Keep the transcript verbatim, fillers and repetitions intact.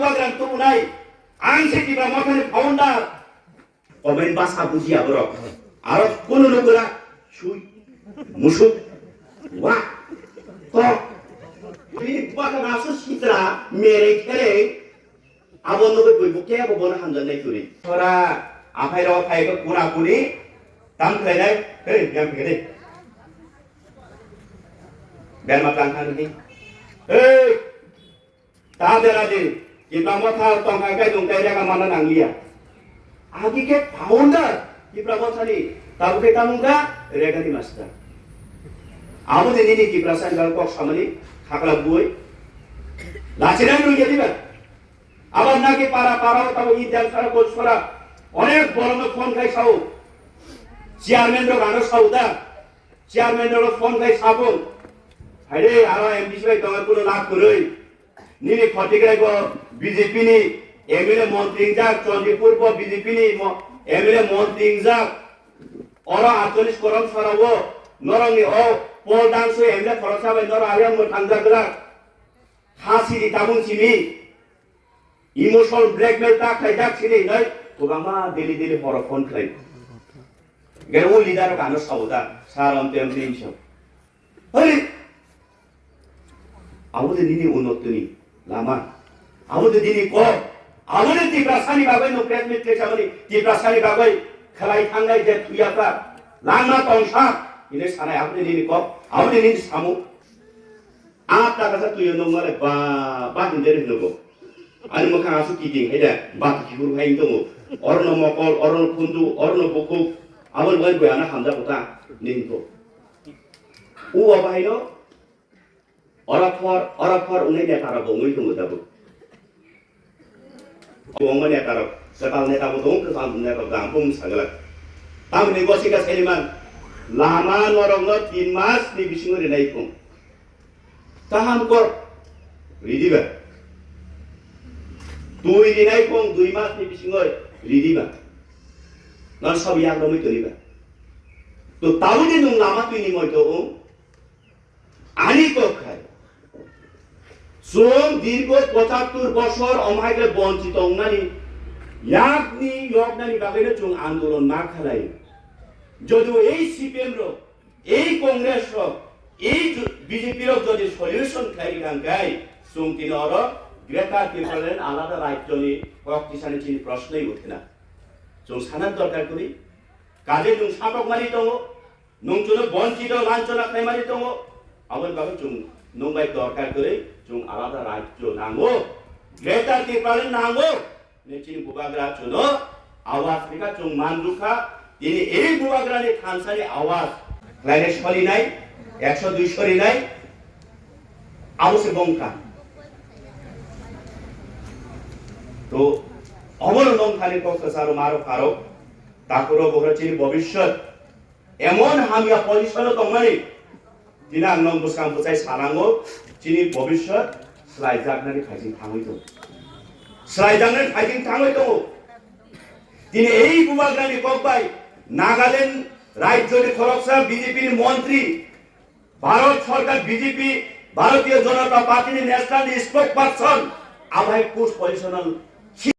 Program tubunai, ang se Tipra Mothani founder. Comment basa bujiya borok. Aro kunu nukura, sui, musuk, wa, to. Bini baka nasu sitra, mere khere, abo nugui bui buke abo bono hamjaknai turi. Sora, aphai rok phai ko kuna kuni, tam khlainai, hei, yang khere. Berma tang khan ni. Hei, ta dera di, Tipra Motha tongkha kai dong kai rega mana nangliya. Agi ke founder, Tipra Mothani, tabu ke tamung ka, rega ni master. Abo de nini Tipra Sani kok samani, khakla bui. Lachiran nung jadi ba. Abar naki para para o tabo Indian sara kol sora. Onek borok no phone khai sao. Chairman rok ano sao da. Chairman rok phone khai sabung. Haide aro M D C bai tongo kuno lab kwrwi. Nini khotikrai bo B J P ni M L A montri wngjak, Chandipur bo B J P ni mo-, M L A montri wngjak. Oro atcholish korom sara o norok ni o pol dangso M L A khoroksa bai norok ayang mwthang jak glak. Ha sidi tabung simi. Emotional blackmail ta khlaijak sini hinoi kwbangma daily daily horo phone khlai. Gero o leader rok ano sao da, sir, amtwi amtwi hinwi sao. Hoi! Abo de nini unnotoni lama. Abo de nini kok. Abo de Tiprasani bagwi no press meet khlai samani, Tiprasani bagwi khlai thangnai je thuya ta. Langma tongsa, hinwi sanai abo de nini kok, abo de nini samung. A ta kasa tuyo nung male ba, ba hinde ri nugo. Ani mwkhang aswk kiting hai da, bati kiphuru hai tongo. Orono mokol, orono khundu, orono bukhuk. Aboni bagwi bwya ano hamjak kota, ning ko. U o bahai no, ora phor, ora phor unai neta rok bo wngwi tongo tabuk. Kwbangma neta rok, kwtal neta bo tongo, kwtal neta bo dam, bung sagala. Tamni gosika seniman, lama norok no tin mas ni bisingo rinai kung. Kaham kor, ridi ba. Twi rinai kung dui mas ni bisingo ridi ba. Nang sab yak romwi twi ba. To tabuk ni nung lama twi ni moi to ung. Ani kok khai. Chwng dirgo pochattor bosor omhai khe bonchito wngnani yakni yoknani bagwino chwng andolon ma khlai. Jodio ei C P M rok, ei Congress rok, ei ju-, B J P rok jodi solution khlai rikha hwnkhe chwng tini oro Greater Tipraland alada rajyoni kok tisani chini proshnoi uthina. Chwng sana dorkar kwrwi. Kaje chwng satokmani tongo. Nwng chwngno bonchito lanchona khlaimani tongo, aboni bagwi chwng nwng bai dorkar kwrwi chwng alada rajyo nango, Greater Tipraland nango, hinwi chini bubagra chwngno awaz rikha, chwng manrwkha, tini ei bubagrani thansani awaz khlainai solinai, ekso duiso rinai, abo se bongkha. To, obono nongkhani kok kwcharo maro pharo, takuro bohra chini bobishyot, Emon hamya position o tongmani, tini ang nong bwskang bwchai sanango, chini bobishyot swlaijaknani phaising thangwi tongo. Swlaijaknani phaising thangwi tongo. Tini ei bubagrani kok bai Nagaland rajyoni khoroksa B J P ni montri, Bharat Sarkar B J P, Bharatiya Janata Party ni national ni spokesperson, abo hai post position o